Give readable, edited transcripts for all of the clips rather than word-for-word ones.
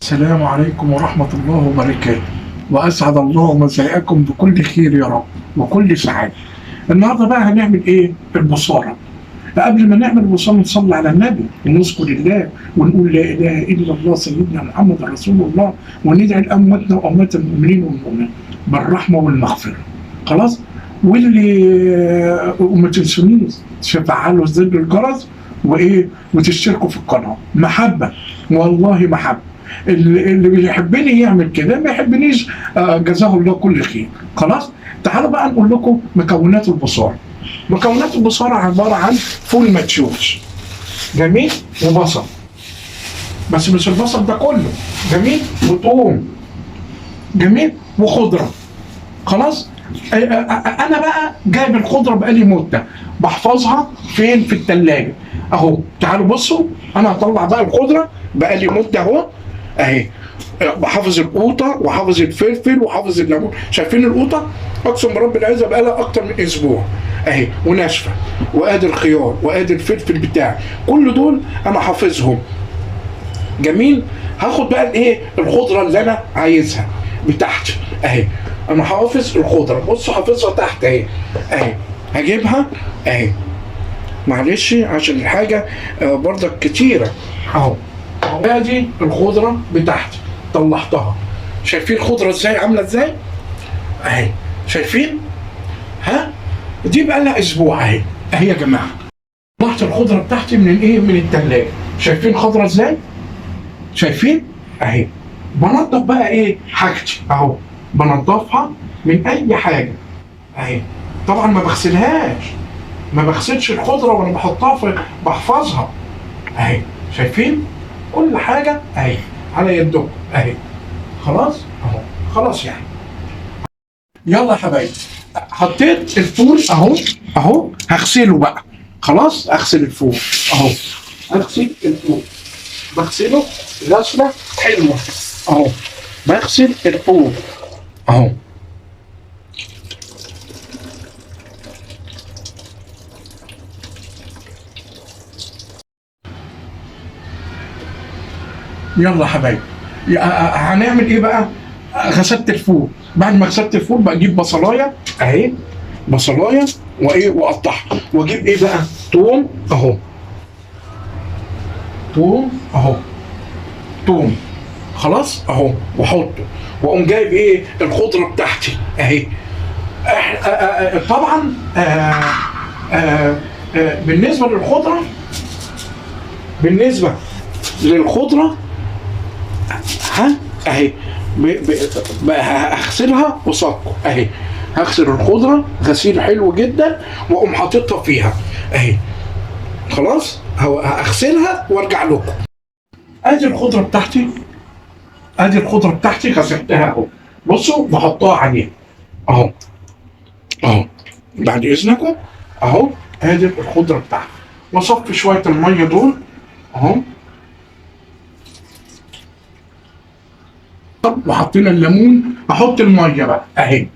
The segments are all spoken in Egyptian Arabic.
السلام عليكم ورحمة الله وبركاته، وأسعد الله مساءكم بكل خير يا رب وكل سعادة. النهارده بقى هنعمل إيه؟ البصارة. قبل ما نعمل البصارة نصلي على النبي ونذكر الله ونقول لا إله إلا الله سيدنا محمد رسول الله، وندعي لأمواتنا وأموات المؤمنين والمؤمنات بالرحمة والمغفرة. خلاص؟ واللي وما تنسونيش تفعلوا زر الجرس وإيه وتشتركوا في القناة. محبة، والله محبة. اللي بيحبني يعمل كده، ما يحبنيش جزاه الله كل خير. خلاص؟ تعالوا بقى نقول لكم مكونات البصارة. مكونات البصارة عبارة عن فول مدشوش، جميل، وبصل، بس مش البصل ده كله، جميل، وثوم، جميل، وخضرة. خلاص؟ انا بقى جايب الخضرة بقالي مدة، بحفظها فين؟ في التلاجة اهو. تعالوا بصوا، انا هطلع بقى الخضرة بقالي مدة اهو، اهي، بحافظ القوطه وحافظ الفلفل وحافظ الليمون. شايفين القوطه؟ اقسم برب العزة بقالها اكتر من اسبوع اهي وناشفه. وادي الخيار وادي الفلفل بتاعي، كل دول انا حافظهم. جميل. هاخد بقى الايه؟ الخضرة اللي انا عايزها بتاعتي اهي. انا حافظ الخضرة، بصوا حافظها تحت اهي اهي، هجيبها اهي. معلش عشان الحاجة برضك كتيرة اهو. ادي الخضرة بتاعتي طلعتها. شايفين الخضرة ازاي عامله ازاي؟ اهي، شايفين؟ ها؟ دي بقى لها اسبوع اهي اهي يا جماعة. طلعت الخضرة بتاعتي من الايه؟ من الثلاجة. شايفين خضرة ازاي؟ شايفين؟ اهي. بنضف بقى ايه؟ حاجتي اهو، بنضفها من اي حاجة اهي. طبعا ما بغسلهاش، ما بغسلش الخضرة وانا بحطها في، بحفظها اهي. شايفين؟ كل حاجة اهي على يدكم اهي. خلاص اهو، خلاص يعني. يلا يا حبايبي، حطيت الفول اهو اهو، هغسله بقى. خلاص، اغسل الفول اهو، اغسل الفول، بغسله غسله حلوة اهو، بغسل الفول اهو. يلا يا حبايبي، هنعمل ايه بقى؟ غسلت الفول. بعد ما غسلت الفول بجيب بصلايه اهي، بصلايه وايه، واقطعها، واجيب ايه بقى؟ توم اهو، توم اهو، توم. خلاص اهو، واحطه، واقوم جايب ايه؟ الخضرة بتاعتي اهي. طبعا بالنسبة للخضره، بالنسبة للخضره ها اهي، هغسلها قصادكم اهي. هغسل الخضرة غسيل حلو جدا واقوم حاططها فيها اهي. خلاص، هغسلها وارجع لكم. ادي الخضرة بتاعتي، ادي الخضرة بتاعتي غسلتها اهو. بصوا بحطها عليها اهو اهو، بعد اذنكم اهو. ادي الخضرة بتاعتي، واصفي شوية المية دول اهو. وحطينا الليمون، احط المية بقى اهي.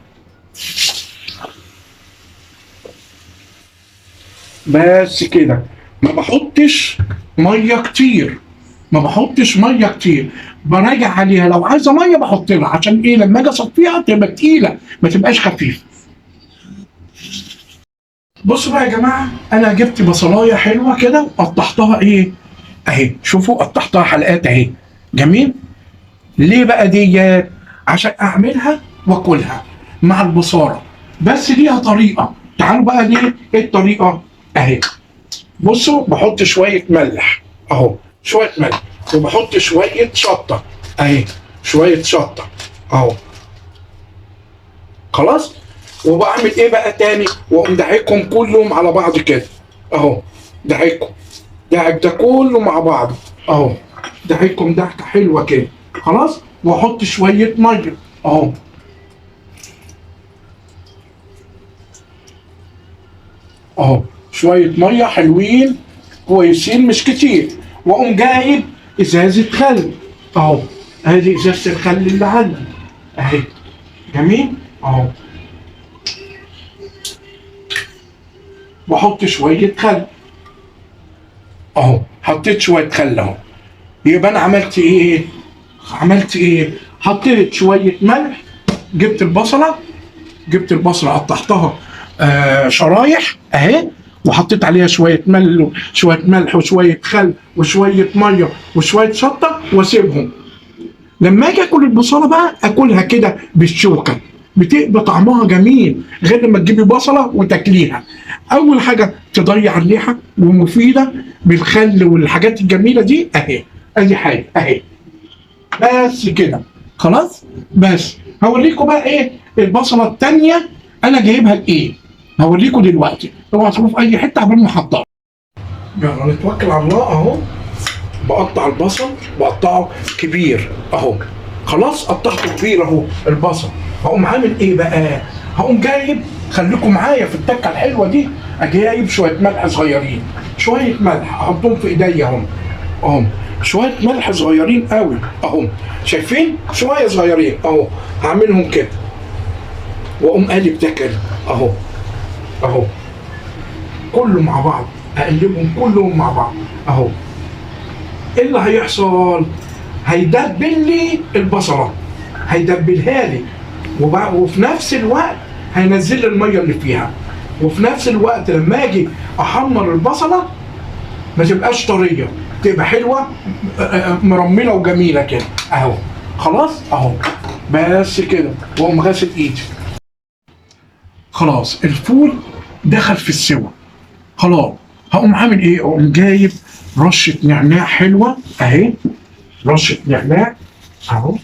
بس كده، ما بحطش مية كتير، ما بحطش مية كتير، براجع عليها. لو عايزه مية بحط لها، عشان ايه؟ لما اجي اصفيها تبقى تقيلة، ما تبقاش خفيفة. بصوا بقى يا جماعة، انا جبت بصلايه حلوة كده وقطعتها ايه اهي. شوفوا قطعتها حلقات اهي. جميل. ليه بقى ديت؟ عشان اعملها واكلها مع البصاره، بس ليها طريقه. تعالوا بقى ليه ايه الطريقة اهي. بصوا، بحط شوية ملح اهو، شوية ملح، وبحط شوية شطه اهي، شوية شطه اهو. خلاص. وبعمل ايه بقى تاني؟ واقوم دعيكم كلهم على بعض كده اهو، دعيكم دعك ده كله مع بعض اهو، دعيكم دعكه حلوة كده. خلاص. واحط شوية مية اهو. اهو شوية مية حلوين كويسين مش كتير. واقوم جايب ازازة خل اهو، ادي ازازة الخل اللي عندي اهي. جميل اهو. واحط شوية خل اهو، حطيت شوية خل اهو. يبقى انا عملت ايه؟ عملت ايه؟ حطيت شوية ملح، جبت البصله، جبت البصله قطعتها شرايح اهي، وحطيت عليها شوية ملح، شوية ملح وشوية خل وشوية مية وشوية شطه، واسيبهم. لما اجي اكل البصله بقى اكلها كده بالشوكة، بتبقى طعمها جميل، غير لما تجيبي بصله وتاكليها. اول حاجة تضيع الريحة ومفيدة بالخل والحاجات الجميلة دي اهي. ادي حاجة اهي بس كده خلاص. بس هوريكم بقى ايه البصله الثانية انا جايبها لايه، هوريكم دلوقتي. اوعوا تروحوا في اي حتة عبال ما احضرها. يلا نتوكل على الله. اهو بقطع البصل، بقطعه كبير اهو. خلاص قطعته كبير اهو البصل. هقوم عامل ايه بقى؟ هقوم جايب، خليكم معايا في التكه الحلوة دي، اجي جايب شوية ملح صغيرين، شوية ملح احطهم في ايديا اهم اهم، شوية ملح صغيرين قوي اهم، شايفين؟ شوية صغيرين اهو، هعملهم كده واقوم قالب ده كده اهو اهو، كله مع بعض، اقلبهم كلهم مع بعض اهو. ايه اللي هيحصل؟ هيدبل لي البصله، هيدبلها لي، وفي نفس الوقت هينزل لي المية اللي فيها، وفي نفس الوقت لما اجي احمر البصله ما تبقاش طرية، تبقى حلوة مرمله وجميلة كده اهو. خلاص اهو بس كده، واقوم غاسل ايدي. خلاص الفول دخل في السوى. خلاص هقوم عامل ايه؟ اقوم جايب رشه نعناع حلوة اهي، رشه نعناع اهو،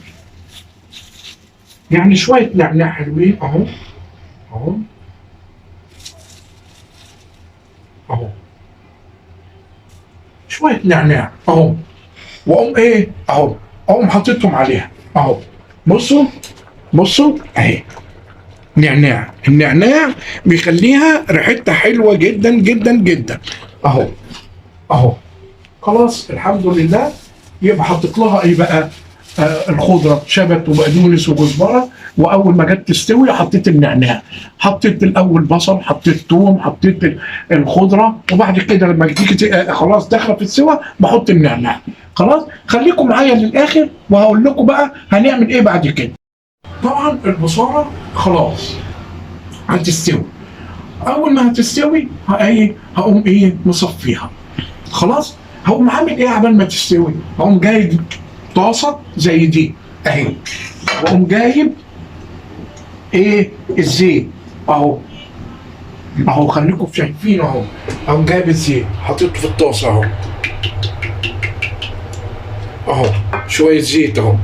يعني شوية نعناع حلوين اهو اهو اهو، شوية نعناع اهو، واقوم ايه اهو، اقوم حاططهم عليها اهو. بصوا بصوا اهي نعناع، النعناع بيخليها ريحتها حلوة جدا جدا جدا اهو اهو. خلاص الحمد لله. يبقى حطيت لها ايه بقى؟ الخضرة، شبت وبقدونس وكزبره، واول ما جت تستوي حطيت النعناع، حطيت الاول بصل، حطيت توم، حطيت الخضرة، وبعد كده لما تيجي خلاص داخله في السوا بحط النعناع. خلاص خليكم معايا للاخر وهقول لكم بقى هنعمل ايه بعد كده. طبعا البصاره خلاص هتستوي، اول ما هتستوي هقوم ايه مصفيها. خلاص هقوم عامل ايه عبال ما تستوي؟ هقوم جايب طاسه زي دي اهي، واقوم جايب ايه الزيت اهو اهو، خليكم شايفين اهو. اقوم جايب الزيت حاططه في الطاسه اهو اهو، شوية زيت اهو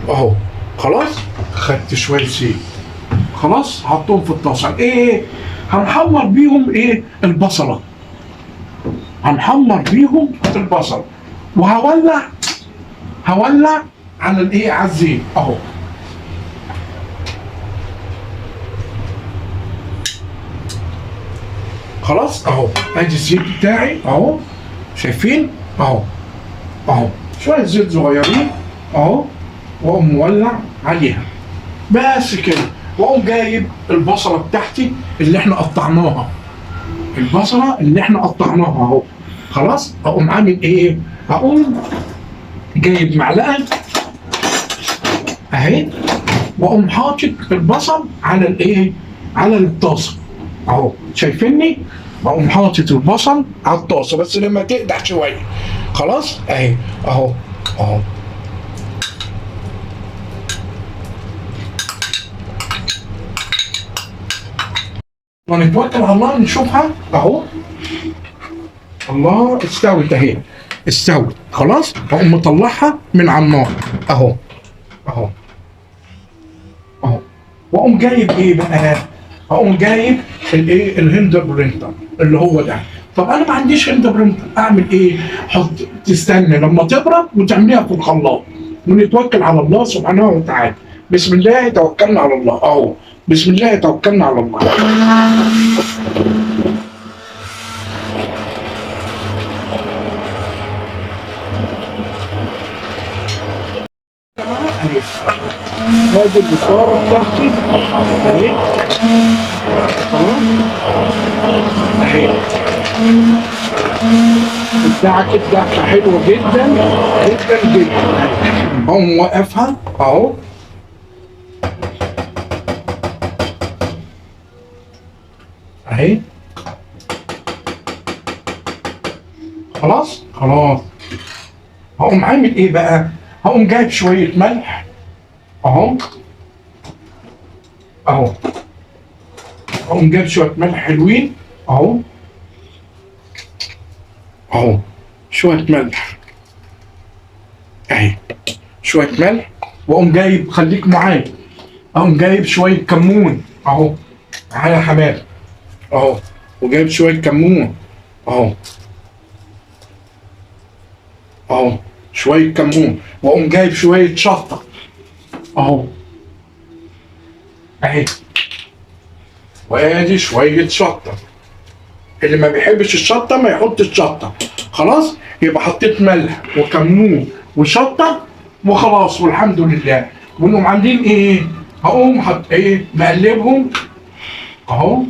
اهو. خلاص خدت شوية زيت، خلاص حطهم في الطاسه. ايه هنحمر بيهم؟ ايه البصله، هنحمر بيهم البصل. وهولع، هولع على الايه؟ على الزيت اهو. خلاص اهو، ادي الزيت بتاعي اهو، شايفين اهو اهو، شوية زيت صغيرين اهو، واقوم مولع عليها بس كده. واقوم جايب البصله بتاعتي اللي احنا قطعناها، البصله اللي احنا قطعناها اهو. خلاص اقوم عامل ايه؟ هقوم جايب معلقه اهي، واقوم حاطط البصل على الايه؟ على الطاسه اهو، شايفيني؟ اقوم حاطط البصل على الطاسه بس لما تقدح شوية. خلاص اهي اهو اهو. ونتوكل على الله نشوفها اهو. الله استوت اهي، استوت خلاص. هقوم مطلعها من على النار اهو اهو اهو. واقوم جايب ايه بقى؟ هقوم جايب الايه؟ ال hand blender اللي هو ده. طب انا ما عنديش hand blender، اعمل ايه؟ حط، تستنى لما تبرد وتعمليها في الخلاط. ونتوكل على الله سبحانه وتعالى. بسم الله توكلنا على الله اهو، بسم الله توكلنا على الله. ادي البصاره بتاعتي اهي، اهي. ادعكت دعكه حلوة جدا جدا جدا. اقوم موقفها اهو. اهي خلاص خلاص. هقوم عامل ايه بقى؟ هقوم جايب شوية ملح اهو اهو. هقوم جايب شوية ملح حلوين اهو اهو، شوية ملح اهي، شوية ملح. واقوم جايب، خليك معايا، اقوم جايب شوية كمون اهو، معايا يا حماد اهو، وجايب شوية كمون اهو اهو، شوية كمون. واقوم جايب شوية شطه اهو اهي، وادي شوية شطه. اللي ما بيحبش الشطه ما يحطش شطه. خلاص، يبقى حطيت ملح وكمون وشطه وخلاص والحمد لله. ونقوم عاملين ايه؟ هقوم حط ايه؟ مقلبهم اهو.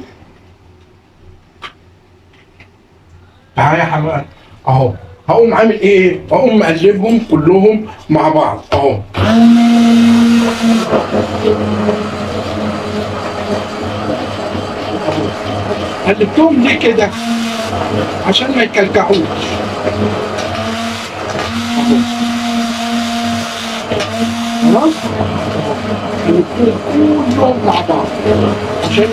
تعالى يا حماد اهو. هقوم عامل ايه؟ هقوم مقلبهم كلهم مع بعض اهو. قلبتهم ليه كده؟ عشان ما يكلكعوش. خلاص؟ قلبتهم كلهم مع بعض عشان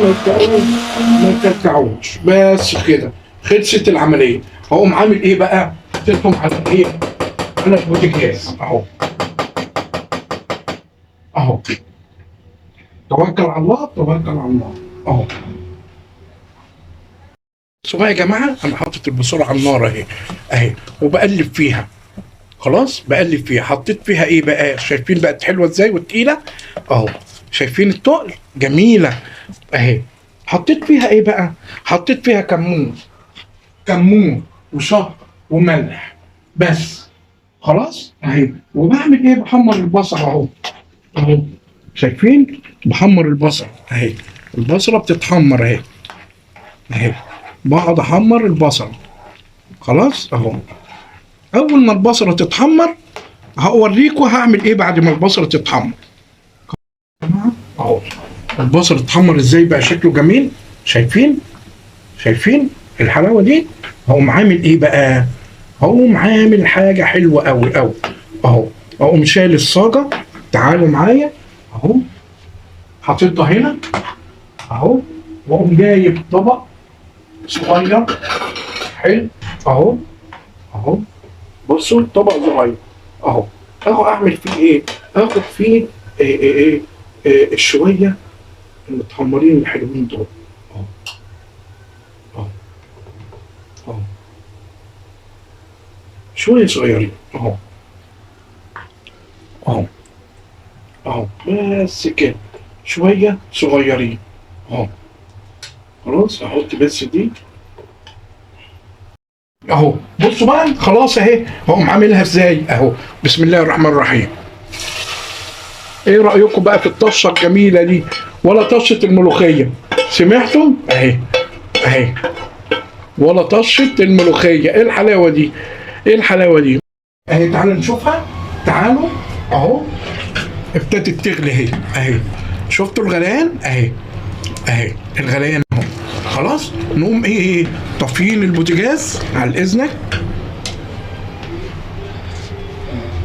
ما يكلكعوش. بس كده خلصت العملية. هقوم عامل ايه بقى؟ حطيتهم على ايه؟ على البوتاجاز اهو اهو. توكل على الله، توكل على الله اهو. بصوا بقى يا جماعة، انا حاطط البصوره على النار اهي اهي، وبقلب فيها. خلاص بقلب فيها. حطيت فيها ايه بقى؟ شايفين بقت حلوة ازاي وتقيله اهو، شايفين التقل جميلة اهي. حطيت فيها ايه بقى؟ حطيت فيها كمون، كمون وشطه وملح بس. خلاص اهي. وبعمل ايه؟ بحمر البصل اهو اهو، شايفين؟ بحمر البصل اهي، البصله بتتحمر اهي اهي. بقعد احمر البصل. خلاص اهو. اول ما البصله تتحمر هوريكم هعمل ايه بعد ما البصله تتحمر اهو. البصل اتحمر ازاي بقى شكله جميل، شايفين؟ شايفين الحلاوة دي؟ هقوم عامل ايه بقى؟ هقوم عامل حاجة حلوة قوي قوي اهو. اقوم شايل الصاجه، تعالوا معايا اهو، حاططها هنا اهو. واقوم جايب طبق صغير حلو اهو اهو. بصوا طبق صغير اهو. اهو اعمل فيه ايه؟ اخد فيه ايه ايه ايه, إيه الشويه المتحمرين الحلوين دول اهو اهو اهو، شوية صغيرين اهو اهو اهو، بس كده، شوية صغيرين اهو. خلاص احط بس دي اهو. بصوا بقى خلاص اهي. هقوم عاملها ازاي اهو. بسم الله الرحمن الرحيم. ايه رايكم بقى في الطشه الجميلة دي؟ ولا طشه الملوخية، سمعتم؟ اهي اهي، ولا طشه الملوخية. ايه الحلاوة دي؟ ايه الحلاوة دي؟ اهي تعالوا نشوفها، تعالوا اهو. ابتدت تغلي اهي اهي، شفتوا الغليان؟ اهي اهي الغليان اهو. خلاص نقوم ايه ايه طافيين البوتاجاز على اذنك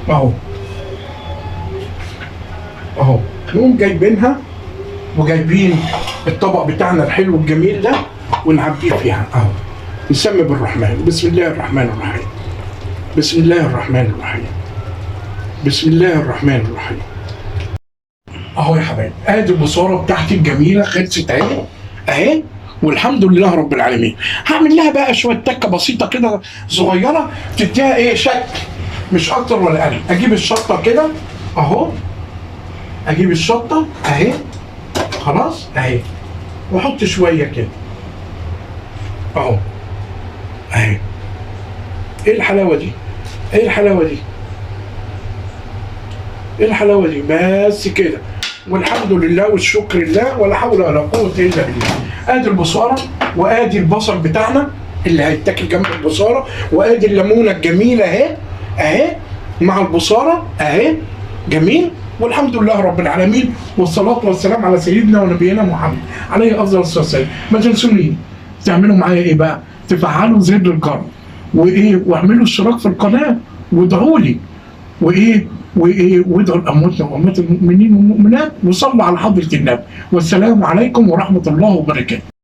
اهو اهو. نقوم جايبينها وجايبين الطبق بتاعنا الحلو الجميل ده ونعبيه فيها اهو. نسمي بالرحمن، بسم الله الرحمن الرحيم، بسم الله الرحمن الرحيم، بسم الله الرحمن الرحيم اهو يا حبايبي. ادي البصاره بتاعتي الجميلة خلصت اهي اهي، والحمد لله رب العالمين. هعمل لها بقى شوية تكه بسيطة كده صغيرة تديها ايه شكل، مش اكتر ولا اقل. اجيب الشطه كده اهو، اجيب الشطه اهي، خلاص اهي، واحط شوية كده اهو اهي. ايه الحلاوة دي؟ ايه الحلاوة دي؟ ايه الحلاوة دي؟ بس كده والحمد لله والشكر لله، ولا حول ولا قوة الا بالله. ادي البصاره وادي البصل بتاعنا اللي هيتاكل جنب البصاره، وادي الليمونه الجميلة اهي اهي مع البصاره اهي، جميل. والحمد لله رب العالمين، والصلاة والسلام على سيدنا ونبينا محمد عليه افضل الصلاة والسلام. ما تنسوني تعملوا معايا ايه بقى؟ تفعلوا زر الجرس وايه، واعملوا اشتراك في القناة، وادعوا لي وايه وايه، وادعوا لامواتنا واموات المؤمنين والمؤمنات، وصلوا على حضره النبي. والسلام عليكم ورحمة الله وبركاته.